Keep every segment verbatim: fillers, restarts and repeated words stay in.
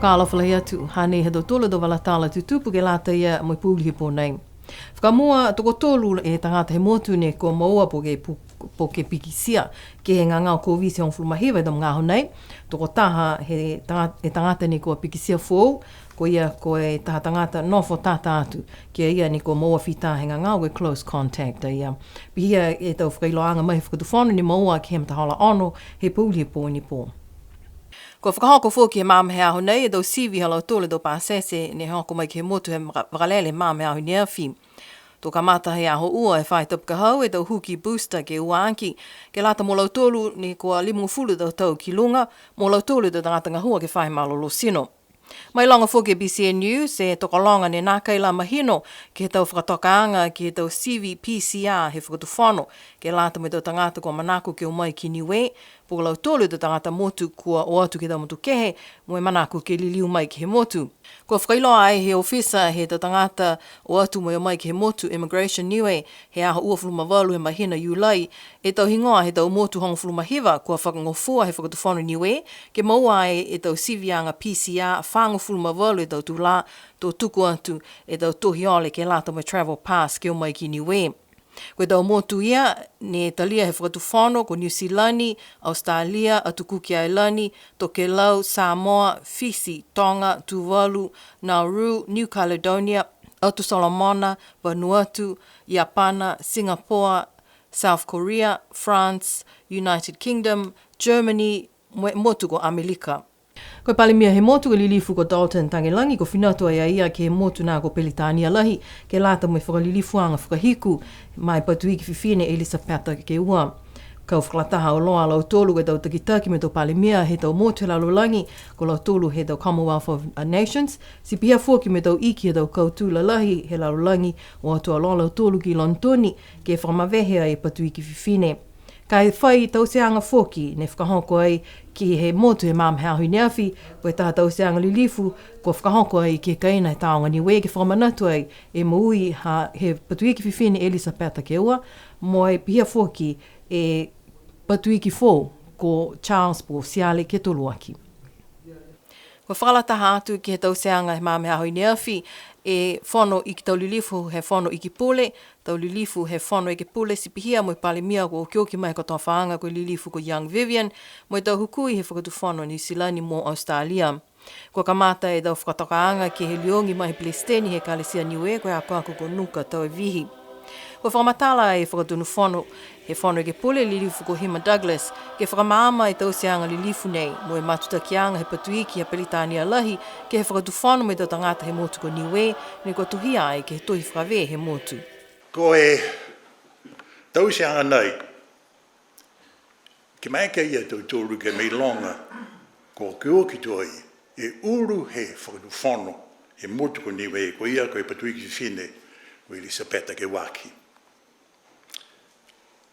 Fakaalofa lahi atu, hanei ha tautolu a tau vala tala tutupu ke lata ia mo e pouli he pō nei. Fakamua, tokotolu e tagata he motu ne kua moua po ke pu-, po ke pikitia ke he gagao Koviti hogofulu ma hiva he tau magaaho nei. Tokotaha he taga-, e tagata ne kua pikitia foou, ko ia ko e taha tagata nofo tata atu ki a ia ne kua moua fita he gagao, ko e close contact a ia. Pihia e tau fakailoaaga mai he Fakatufono ne moua ke he matahola ono he pouli he pō ne pō. Kua fakahoko foki he magaaho he aho nei e tau sivi ha lautolu e tau pasese ne hoko mai ke he motu he maka-, vakalele he magaaho he aho i ne afi. To kamata he aho ua he faahi tapu ka hau e tau huki booster ke ua aki, ke lata mo lautolu ne kua limagofulu tau tau ki luga, mo lautolu e tau tagata gahua ke he faahi malolō tino. Mailoga foki e B C N News e tokologa ne nākai la mahino ke he tau fakatokaaga ke he tau sivi P C R he Fakatufono, ke lata mo e tau tagata kua manako ke o mai ki Niue, po ko lautolu e tau tagata motu kua o atu ke he tau motu kehe, mo e manako ke liliu mai ke he motu. Kua fakailoa ai he ofisa he tau tagata o atu mo e o mai ke he motu, Immigration Niue, he aho uafulu ma valu he mahina Iulai, e tau higoa he tau motu hogofulu ma hiva kua fakagofua he Fakatufono Niue, ke moua ai e tau siviaga P C R fagofulu ma valu e tau tulā, to tuku atu e tau tohi ole ke lata mo e travel pass ke o mai ki Niue. Ko e tau motu ia, ne talia he Fakatufono, ko Niu Silani, Australia, Atu Kuki Ailani, Tokelau, Samoa, Fisi, Toga, Tuvalu, Nauru, New Caledonia, Atu Solomona, Vanuatu, Iapana, Singapore, South Korea, France, United Kingdom, Germany, mo e motu ko Amelika. Ko e Palemia he motu ko e Lilifu ko Dalton Tagelagi, kua fina atu ai a ia ke he motu na ko Peritania Lahi, ke lata mo e fakalilifuaga fakahiku ma e Patuiki Fifine Elisapeta ke Ua. Kau fakalataha auloa a lautolu ko e tau takitaki mo e tau Palemia he tau motu he lalolagi, ko lautolu he tau Commonwealth of Nations, ti pihia foki mo e tau iki he tau kautū lalahi he lalolagi, o atu auloa a lautolu ki Lonitoni, ke fakamavehe ai e Patuiki Fifine. Ka e fai tauteaga foki ne fakahoko ai ke he motu he magaaho he aho i ne afi, ko e taha tauteaga lilifu kua fakahoko ai ke he kaina he Tāoga Niue ke fakamanatu ai e moui ha he Patuiki Fifine Elisapeta ke Ua, mo e pihia foki e Patuiki foou ko Charles Pōsiale ke toluaki. Kua fakalataha atu ke he tauteaga he magaaho he aho i ne afi, e Fono Iki, tau lilifu he Fono Iki Pule, tau lilifu he Fono Ekepule, ti pihia mo e Palemia kua okioki mai he kotofaaga ko e Lilifu ko Young Vivian, mo e tau hukui he Fakatufono Niu Silani mo Australia. Kua kamata e tau fakatokaaga ke he liogi mai he Pelesiteni he Ekalesia Niue, ko e akoako ko Nuka Tauevihi. Kua fakamatala e Fakatonu Fono he Fono Ekepule, Lilifu ko Hima Douglas, ke fakamaama e tauteaga lilifu nei, mo e matutakiaga he Patuiki ha Peritania Lahi ke he Fakatufono mo e tau tagata he motu ko Niue, ne kua tohia ai ke he tohi fakavē he motu. Ko e tauteaga nei, ke maeke ia tautolu ke mailoga, kua okioki tuai e ulu he Fakatufono he motu ko Niue, ko ia ko e Patuiki Fifine ko Elisapeta Keuaki.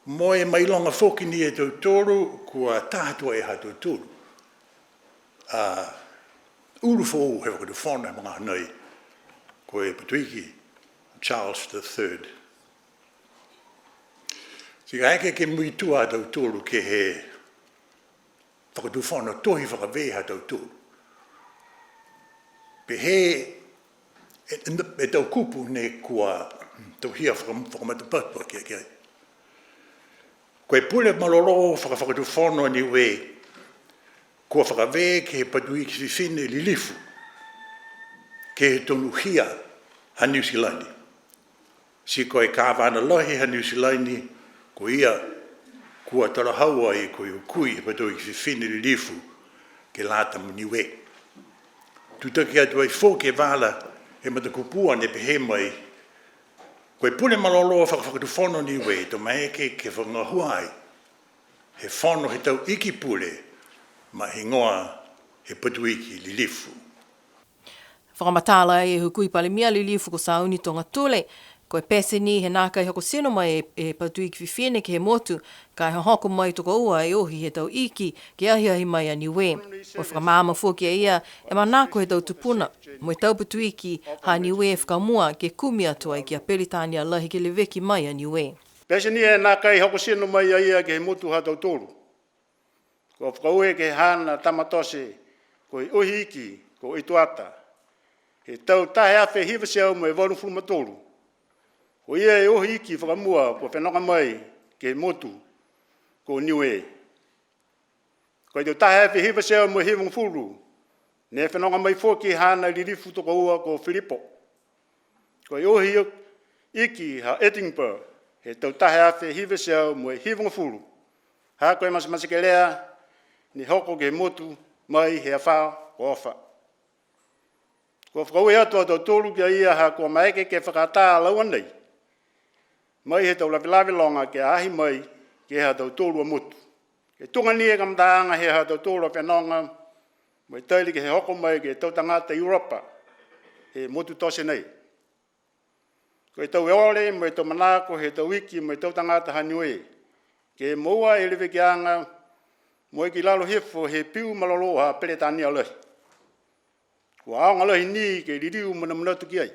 Mo e mailoga foki ni e tautolu, kua taha tuai e ha tautolu a ulu foou he Fakatufono he magaaho nei, ko e Patuiki Charles the Third. Ti kaeke ke muitua a tautolu ke he Fakatufono tohi fakavē ha tautolu. Pehē e, e, e tau kupu ne kua tohia faka-, fakamatapatu aki, aki ai. Ko e pule malolō faka-, Fakatufono a Niue, kua fakavē ke he Patuiki Fifine Lilifu, ke he tonuhia ha Niu Silani. Ti ko e Kavana Lahi ha Niu Silani, ko ia kua talahau ai ko e hukui he Patuiki Fifine Lilifu ke lata mo Niue. Tutaki atu ai foki e vala he matakupu ne pehē mai, ko e pule malolō faka-, Fakatufono Niue, to maeke ke fakagahua ai he fono he tau iki pule ma e higoa he Patuiki Lilifu. Fakamatala e Hukui Palemia Lilifu ko Sauni Togatule, ko e pete ni he nākai hoko tino mai e, e Patuiki Fifine ke he motu, ka e hohoko mai tokoua e ohi he tau iki ke ahiahi mai a Niue. Kua fakamaama foki e ia e manako he tau tupuna mo e tau Patuiki ha Niue fakamua ke kumi atu ai ki a Peritania Lahi ke leveki mai a Niue. Pete ni e nākai hoko tino mai a ia ke he motu ha tautolu. Kua fakaaue ke he haana tama tote, ko e Ohi Iki, ko Itoata. He tau taha e afe hiva e teau mo e valugofulu ma tolu. Ko ia e Ohi Iki fakamua kua fenoga mai ke he motu ko Niue. Ko e tau taha e afe hiva e teau mo e hivagofulu, ne fenoga mai foki haana lilifu tokoua ko Filipo. Ko e Ohi Iki ha Edinburgh, he tau taha e afe hiva e teau mo e hivagofulu. Ha ko e matematekelea ne hoko ke he motu mai he afā ko Ofa. Kua fakaaue atu a tautolu ki a ia ha kua maeke ke fakaatā a laua nei mai he tau lavelave loga ke aahi mai ke he ha tautolu a motu. Ke tuga ni e kamataaga he ha tautolu a fenoga, mo e tali ke he hoko mai ke he tau tagata Europa he motu tote nei. Ko e tau ole mo e tau manako he tau iki mo e tau tagata ha Niue, ke moua e levekiaga mo e ki lalo hifo he piu malolō ha Peritania Lahi. Kua aoga lahi ni ke liliu manamanatu ki ai.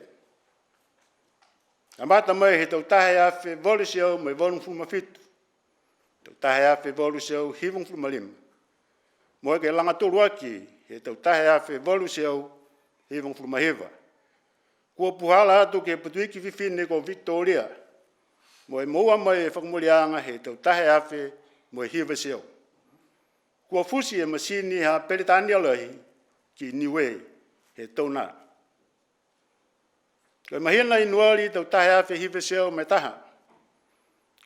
Kamata mai he tau taha e afe valu e teau mo e valugofulu ma fitu, tau taha e afe valu e teau hivagofulu ma lima. Mo e ke laga tolu aki he tau taha e afe valu e teau hivagofulu ma hiva. Kua puhala atu ke he Patuiki Fifine ko Victoria, mo e moua mai e fakamooliaga he tau taha e afe mo e hiva e teau. Kua futi e matini ha Peritania Lahi ki Niue he tau nā. Ko e mahina Ianuari tau taha e afe hiva e teau mo e taha,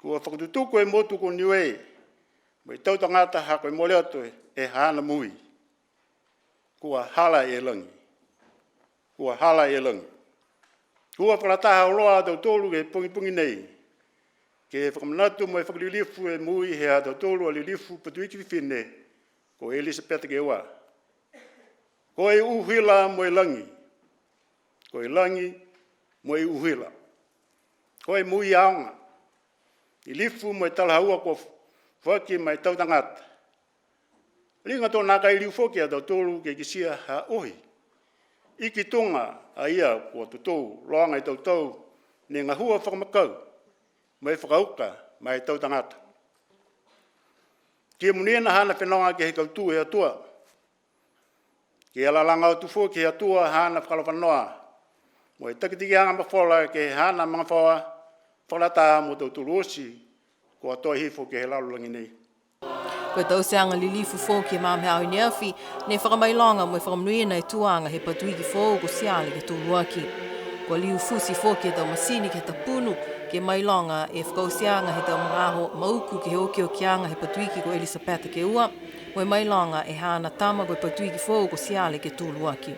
kua fakatutuku e motu ko Niue mo e tau tagata ha ko e mole atu e haana moui. Kua hala e lagi. Kua hala e lagi. Kua fakalataha auloa a tautolu ke he pogipogi nei ke fakamanatu mo e fakalilifu e moui he ha tautolu a lilifu Patuiki Fifine ko Elisapeta Keua. Ko e uhila mo e lagi. Ko e lagi mo e uhila. Ko e moui aoga. Lilifu mo e talahaua kua foaki ma e tau tagata. Liga to nākai liu foki a tautolu ke kitia ha Ohi Iki tuga a ia kua totou loga e tau tau ne gahua fakamakau mo e fakauka ma e tau tagata. Kia monuina haana fenoga ke he kautū he Atua. Kia lalaga atu foki he Atua haana fakaalofa noa mo e takitakiaga mafola ke he haana magafaoa, fakalataha mo tautolu oti kua toe hifo ke he lalolagi nei. Ko e tauteaga lilifu foki he magaaho he aho i ne afi, ne fakamailoga mo e fakamonuina e tuaga he Patuiki foou ko Siale ke Toluaki. Kua liu futi foki e tau matini ke he tapunu, ke mailoga e fakaotiaga he tau magaaho mauku ke he okiokiaga he Patuiki ko Elisapeta Keua, mo e mailoga e haana tama ko e Patuiki foou ko Siale ke Toluaki.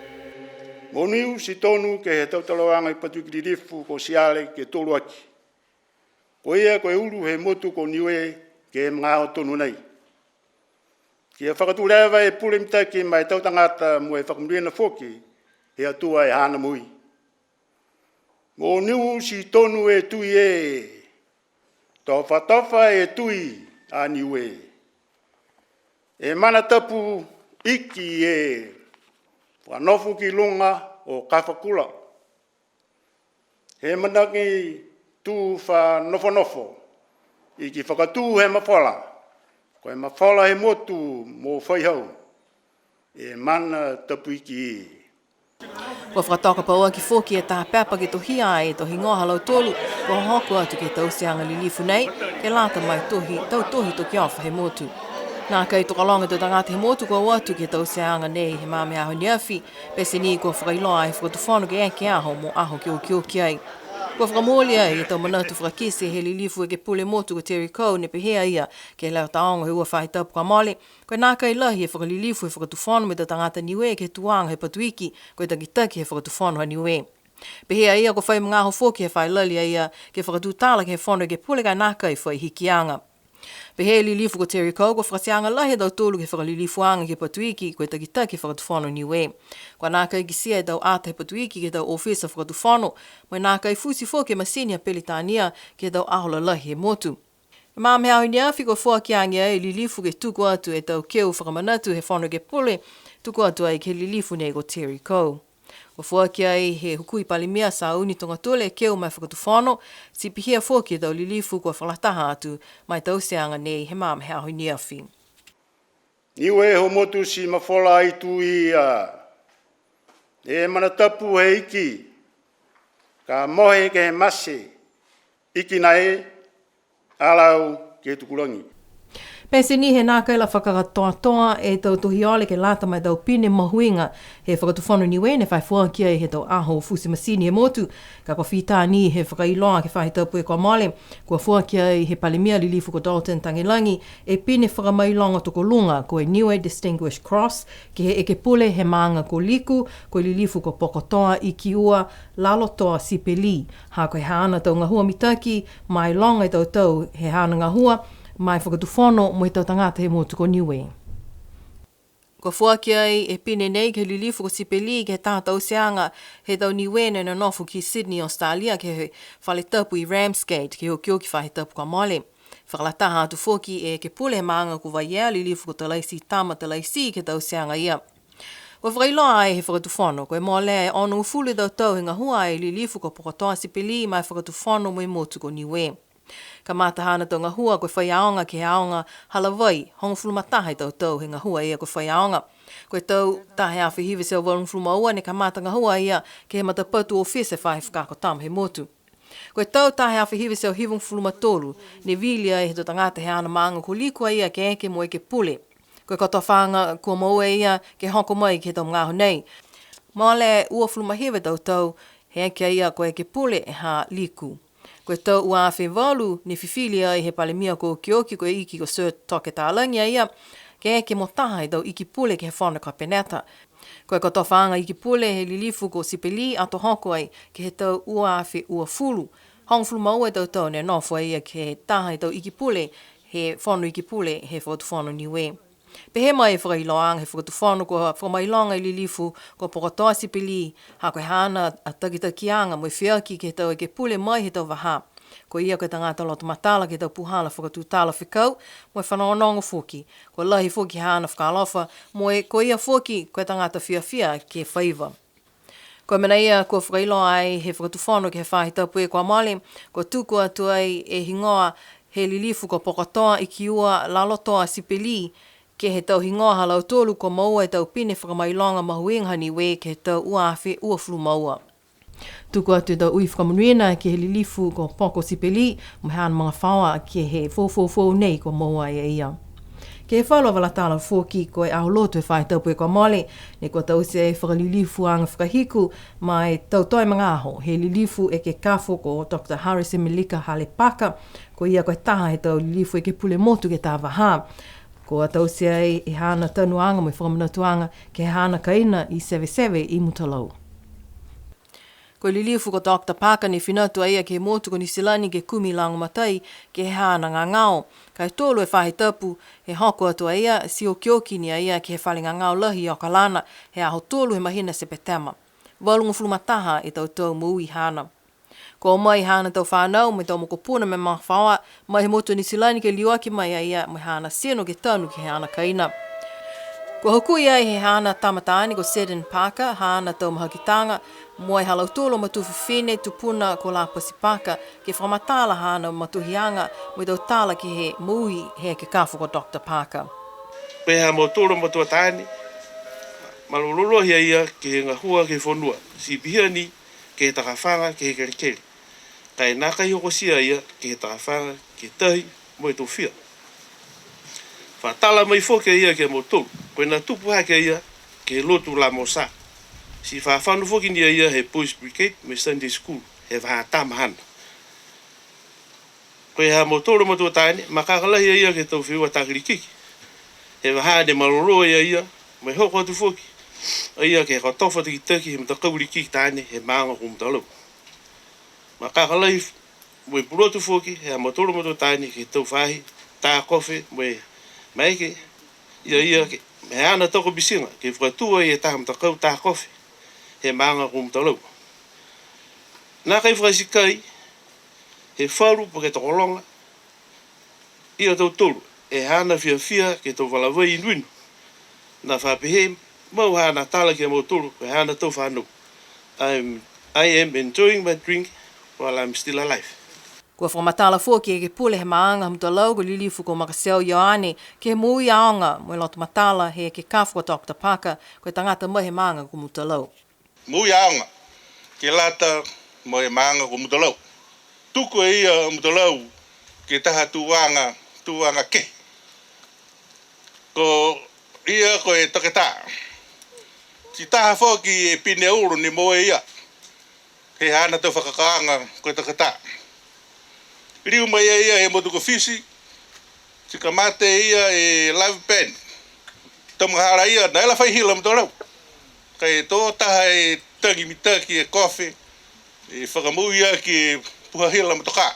Monuina tonu ke he tau talahauaga he Patuiki lilifu ko Siale ke Toluaki. Ko ia ko e ulu he motu ko Niue ke he magaaho tonu nei. Kia fakatū leva e pule mitaki ma e tau tagata mo e fakamonuina foki he Atua e haana moui. Monuina tonu e tui e, tofatofa e tui a Niue. E mana tapu iki e, fakanofo ki luga o Kafakula. He managi tū fanofonofo, iki fakatū he mafola, ko e mafola he motu mo Faihau, e mana tapu iki. Kua fakatoka pauaki foki e taha pepa ke tohia ai e tau higoa ha lautolu kua hohoko atu ke he tauteaga lilifu nei, ke lata mo e tohi, tau tohi tokiofa he motu. Nākai tokologa e tau tagata he motu kua o atu ke he tauteaga nei he magaaho he aho i ne afi, pete ni kua fakailoa e Fakatufono ke eke aho mo aho ke okioki ai. Kua fakamooli ai e tau manatu fakakite he lilifu ekepule motu ko Terry Coe, ne pehē a ia ke he leo taogo he ua faahi tapu kua mole, ko e nākai lahi e fakalilifu he Fakatufono mo e tau tagata Niue ke he tuaga he Patuiki, ko e takitaki he Fakatufono ha Niue. Pehē a ia kua fai magaaho foki he fai lali a ia ke fakatutala ke he Fono Ekepule ka e nākai fai hikiaga. Pehē e lilifu ko Terry Coe, kua fakateaga lahi a tautolu ke he fakalilifuaga ke he Patuiki, ko e takitaki he Fakatufono Niue. Kua nākai kitia e tau ata he Patuiki ke he tau ofisa Fakatufono, mo e nākai futi foki e matini ha Peritania ke he tau aho lalahi he motu. He magaaho he aho i ne afi kua foaki age ai e lilifu ke tuku atu e tau keu fakamanatu he Fono Ekepule, tuku atu ai ke he lilifu nei ko Terry Coe. Kua foaki ai he Hukui Palemia Sauni Togatule e keu ma e Fakatufono, ti pihia foki e tau lilifu kua fakalataha atu ma e tauteaga nei he magaaho he aho i ne afi. Niue he motu ti mafola ai tū ia, e mana tapu he iki, ka mohe ke he mate, iki nai, alau ke tukulagi. Pete ni he nākai la fakakatoatoa e tau tohi ole ke lata ma e tau pine mahuiga he Fakatufono Niue ne fai foaki ai he tau aho futi matini he motu, ka kua fita ni he fakailoa ke he faahi tapu kua mole, kua foaki ai he Palemia Lilifu ko Dalton Tagelagi e pine fakamailoga tokoluga ko e Niue Distinguished Cross ke he ekepule he maaga ko Liku, ko e Lilifu ko Pokotoa Ikiua Lalotoa Sipeli, ha ko e haana tau gahua mitaki, mailoga e tau tau he haana gahua, ma e Fakatufono mo e tau tagata he motu ko Niue. Kua foaki ai e pine nei ke he Lilifu ko Sipeli ke he taha tauteaga he tau Niue ne nonofo ki Sydney, Australia, ke he fale tapu i Ramsgate, ke he okioki faahi tapu kua mole. Fakalataha atu foki e ekepule he maaga ko Vaiea, Lilifu ko Talaititama Talaiti, ke he tauteaga ia. Kua fakailoa ai he Fakatufono, kua mole e onogofulu e tau tau he gahua ai e Lilifu ko Pokotoa Sipeli ma e Fakatufono mo e motu ko Niue. Kamata haana tau gahua kua faiaoga ke he aoga Halavai, hogofulu ma taha e tau tau he gahua ia kua faiaoga. Ko e tau taha e afe hiva e teau valugofulu ma ua ne kamata gahua a ia ke he matapatu ofisa he faahi fakaako tama he motu. Ko e tau taha e afe hiva e teau hivagofulu ma tolu, ne vili ai he tau tagata he haana maaga ko Liku a ia ke eke mo ekepule. Ko e kotofaaga kua moua e ia ke hoko mai ke he tau magaaho nei. Mole e uafulu ma hiva e tau tau, he eke a ia ko e ekepule ha Liku. Ko e tau ua afe valu, ne fifili ai he Palemia kua okioki ko e Iki ko Sir Toke Talagi a ia, ke eke mo taha he tau Iki Pule ke he Fono Kapeneta. Ko e kotofaaga Iki Pule he Lilifu ko Sipeli ato hoko ai ke he tau ua afe uafulu. Hogofulu ma ua e tau tau ne nofo a ia ke he taha he tau Iki Pule he Fono Iki Pule he Fakatufono Niue. Pehē mai e fakailoaaga he Fakatufono kua fakamailoga e Lilifu ko Pokotoa Sipeli, ha ko e haana a takitakiaga mo e feaki ke he tau ekepule mai he tau vahā. Ko ia ko e tagata loto matala ke he tau puhala fakatutala fekau, mo e fanogonogo foki. Kua lahi foki haana fakaalofa, mo e ko ia foki ko e tagata fiafia ke faiva. Ko e mena ia kua fakailoa ai he Fakatufono ke he faahi tapu kua mole, kua tuku atu ai e higoa he Lilifu ko Pokotoa Ikiua Lalotoa Sipeli, ke he tau higoa ha lautolu kua moua e tau pine fakamailoga mahuiga ha Niue ke he tau ua afe uafulu ma ua. Tuku atu e tau ui fakamonuina ke he Lilifu ko Poko Sipeli, mo e haana magafaoa ke he foufou foou nei kua moua e ia. Ke he falu a vala tala foki, ko e Aho Lotu he faahi tapu kua mole, ne kua taute e fakalilifuaga fakahiku ma e tau toe magaaho he Lilifu Ekekafo ko Doctor Harrison Melika Hale Parker, ko ia ko e taha he tau Lilifu Ekepule Motu ke he taha vahā. Kua taute ai e haana tanuaga mo e fakamanatuaga ke he haana kaina i Seveseve i Mutalau. Ko e Lilifu ko Doctor Parker ne fina atu a ia ke he motu ko Niu Silani ke kumi lagomatai ke he haana gagao. Ka e tolu e faahi tapu he hoko atu a ia, ti okioki ni a ia ke he fale gagao lahi i Okalana, he aho tolu he mahina Sepetema. Valugofulu ma taha e tau tau moui haana. Kua o mai haana tau fanau mo e tau mokopuna mo e magafaoa mai he motu Niu Silani ke liuaki mai a ia mo e haana tino ke tanu ke he haana kaina. Kua hukui ai he haana tama taane ko Seddon Parker haana tau mahakitaga, mo e ha lautolu a matua fifine tupuna ko Lapasi Parker, ke fakamatala haana matuhiaga mo e tau tala ke he moui he ekekafo ko Doctor Parker. Ko e ha mautolu a matua taane, malolō lahi a ia ke he gahua ke he fonua, ti pihia ni ke he takafaga ke he kelekele. Ka e nākai hokotia a ia ke he takafaga ke he tahi mo e tofia. Fakatala mai foki a ia ki a mautolu, ko e na tupu hake a ia ke he lotu Lamosa. Ti fakafano foki ni a ia he Boys Brigade mo e Sunday School, he vahā tama haana. Ko e ha mautolu a matua taane, makaka lahi a ia ke he tau feua takiliki. He vahā ne malolō ai a ia, mo e hoko atu foki a ia ke he kotofa takitaki he matakau likiki taane he maaga ko Mutalau. Makaka lahi mo e pulotu foki he ha mautolu a matua taane ke he tau faahi takofe mo e maeke ia ia ke, he haana tau komitiga ke fakatū ai e taha matakau takofe he maaga ko Mutalau. Nākai fakasikai he falu po ke tokologa ia tautolu, e haana fiafia ke he tau vala vai inuinu. Ne fa pehē mau haana tala ki a mautolu, ko e haana tau fanau. I'm, I am enjoying my drink while I'm still alive. Kua fakamatala foki e Ekepule he maaga Mutalau ko e Lilifu ko Makaseo Ioane, ke he moui aoga mo e loto matala he ekekafo ko Doctor Parker, ko e tagata mai he maaga ko Mutalau. Moui aoga, ke lata mo e maaga ko Mutalau. Tuku e ia Mutalau ke he taha tuaga, tuaga kehe. Ko ia ko e taketā. Ti taha foki e pine ulu ne moua e ia. He haana tau fakakaaga ko e taketā. Liu mai a ia he motu ko Fisi, ti kamata e ia e live band. Tau magahala ia, nākai la fai hila Mutalau. Ka e tō taha e tagi mitaki e kofe, e fakamoui aki e puha hila motokā.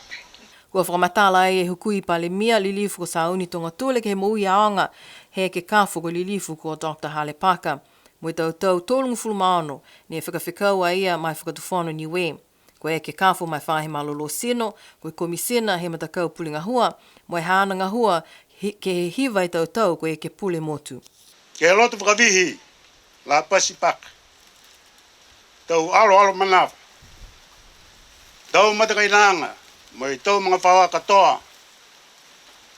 Kua fakamatala ai e Hukui Palemia, Lilifu ko Sauni Togatule, ke he moui aoga he ekekafo ko e Lilifu ko Doctor Hale Parker. Mo e tau tau tolugofulu ma ono, ne fakafekau a ia ma e Fakatufono Niue. Ko e ekekafo ma e faahi malolō tino, ko e Komisina he matakau pule gahua, mo e haana gahua hi-, ke he hiva e tau tau ko e Ekepule Motu. Ke he loto fakavihi, Lapasi Parker. Tau aloalo manava. Tau matakainaga, mo e tau magafaoa katoa.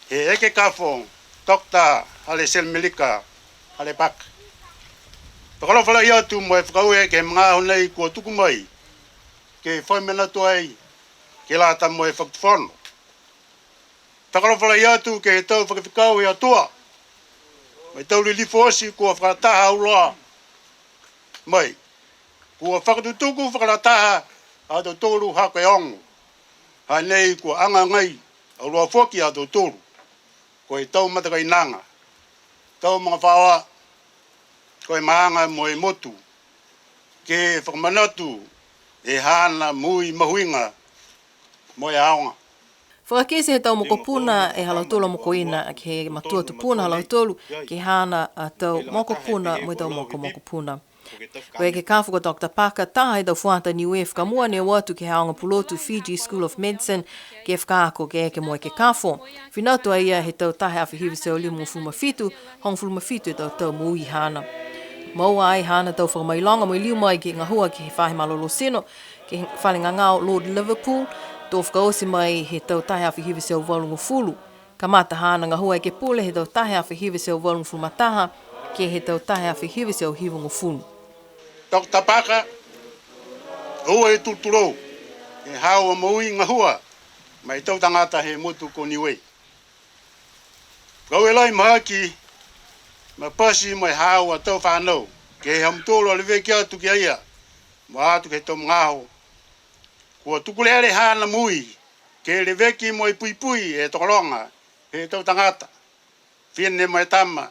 He ekekafo, Doctor Hale Selimelika Hale Parker. Fakaalofa lahi atu mo e fakaaue ke he magaaho nei kua tuku mai, ke fai manatu ai, ke lata mo e Fakatufono. Fakaalofa lahi atu ke he tau fakafekau he Atua, mo e tau lilifu oti kua fakalataha auloa mai. Kua fakatutuku fakalataha a tautolu ha ko e ogo. Hanei kua agaagai auloa foki a tautolu. Ko e tau matakainaga, tau magafaoa, ko e maaga mo e motu, ke fakamanatu e haana moui mahuiga mo e aoga. Fakakite he tau mokopuna e ha lautolu a mokoina, ke he matua tupuna ha lautolu, ke he haana a tau mokopuna mo e tau mokomokopuna. Ko e ekekafo ko Doctor Parker, taha he tau fuata Niue fakamua ne o atu ke he aoga pulotu Fiji School of Medicine, ke fakaako ke eke mo e ekekafo. Finatu a ia he tau taha e afe hiva e teau limagofulu ma fitu, hogofulu ma fitu e tau tau moui haana. Moua ai haana tau fakamailoga mo e liu mai ke gahua ke he faahi malolō tino, ke he fale gagao Lord Liverpool, to fakaoti mai he tau taha e afe hiva e teau valugofulu. Kamata haana gahua ekepule he tau taha e afe hiva e teau valugofulu ma taha, ke he tau taha e afe hiva e teau hivagofulu. Doctor Parker, oue e tulutulou, e haau a moui gahua, ma e tau tagata he motu ko Niue. Fakaaue lahi mahaki, ma pasi mo e haau a tau fanau, ke he ha mutolu a leveki atu ki a ia, mo e atu ke he tau magaaho. Kua tuku lele haana moui, ke leveki mo e puipui e tokologa he tau tagata, fifine mo e tama,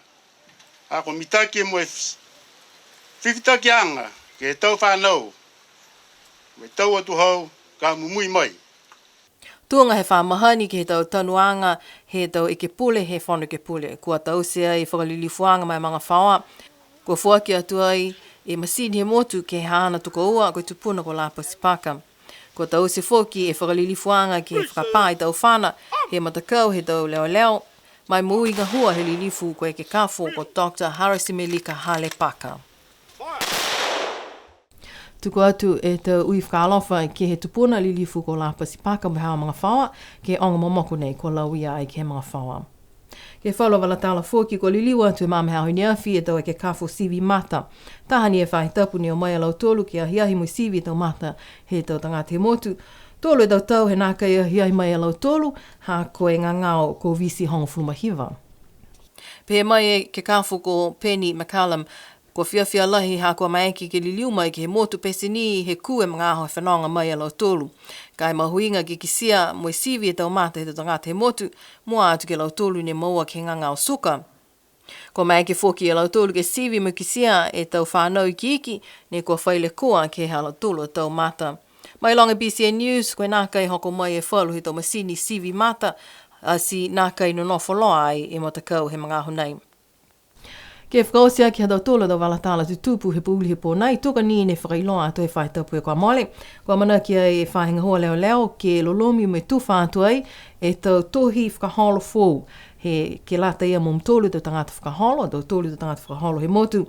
ha ko e mitaki mo e fi-, fifitakiaga ke he tau fanau, mo e tau atuhau ka mumui mai. Tuga he fa mahani ke he tau tanuaga he tau ekepule he Fono Ekepule. Kua taute ai e fakalilifuaga ma e magafaoa. Kua foaki atu ai e masini he motu ke he haana tokoua ko e tupuna ko Lapasi Parker. Kua taute foki e fakalilifuaga ke fakapā e tau fana he matakau he tau leoleo, ma e moui gahua he lilifu ko e ekekafo ko Doctor Hale Selimelika Hale Parker. Tuku atu e tau ui fakaalofa ke he tupuna lilifu ko Lapasi Parker mo e haau a magafaoa, ke he aoga momoko nei kua lauia ai ke he magafaoa. Ke he falu a vala tala foki, kua liliu atu he magaaho i ne afi e tau ekekafo sivi mata. Taha ni e faahi tapu ne o mai a lautolu ke ahiahi mo e sivi e tau mata he tau tagata he motu. Tolu e tau tau he nākai ahiahi mai a lautolu, ha ko e gagao Koviti hogofulu ma hiva. Pehē mai e ekekafo ko Penny McCallum, kua fiafia lahi ha kua maeke ke liliu mai ke he motu pete ni he kū e magaaho he fenoga mai a lautolu. Ka e mahuiga ke kitia mo e sivi e tau mata he tau tagata he motu, mua atu ke he lautolu ne moua ke he gagao suka. Kua maeke foki e lautolu ke sivi mo e kitia e tau fanau ikiiki, ne kua fai lekua ke he ha lautolu a tau mata. Mailoga e B C N News, ko e nākai hoko mai e falu he tau masini sivi mata, ati nākai nonofo loa ai e matakau he magaaho nei. Ke fakaoti aki ha tautolu a tau vala tala tutupu he pouli he pō nai, tuga ni ne fakailoa atu he faahi tapu kua mole, kua amanaki ai e faahi gahua leoleo ke lolomi mo e tufa atu ai e tau tohi fakaholo foou he ke lata ia mo mutolu e tau tagata fakaholo, a tautolu e tau tagata fakaholo he motu.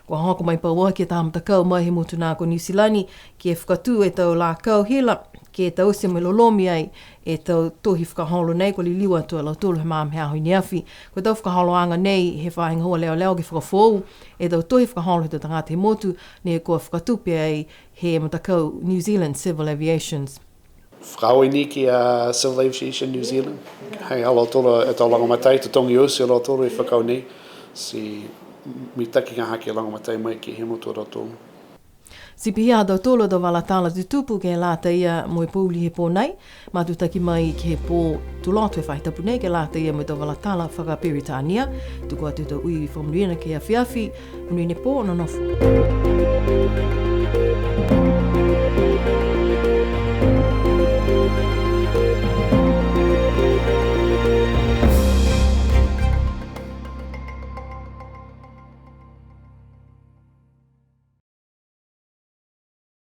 Kua hoko mai pauaki e taha matakau mai he motu nā ko Niu Silani, ke fakatū e tau lakau hila, ke taute mo e lolomi ai e tau tohi fakaholo nei, kua liliu atu a lautolu he magaaho he aho i ne afi. Ko e tau fakaholoaga nei he faahi gahua leoleo ke fakafoou e tau tohi fakaholo he tau tagata he motu, ne kua fakatupe ai he matakau New Zealand Civil Aviations. Fakaaue ni ki a Civil Aviation New Zealand. Hei, a lautolu e tau lagomatai, totogi oti a lautolu e fakaaue nei. Ti mitaki ga hake lagomatai mai ke he motu a lautolu. Ti pihia ha tautolu a tau vala tala tutupu ke lata ia mo e pouli he pō nei. Matutaki mai ke he pō Tuloto he faahi tapu nei ke lata ia mo e tau vala tala fakaperitania. Tuku atu e tau ui fakamonuina ke he afiafi, monuina e pō, nonofo.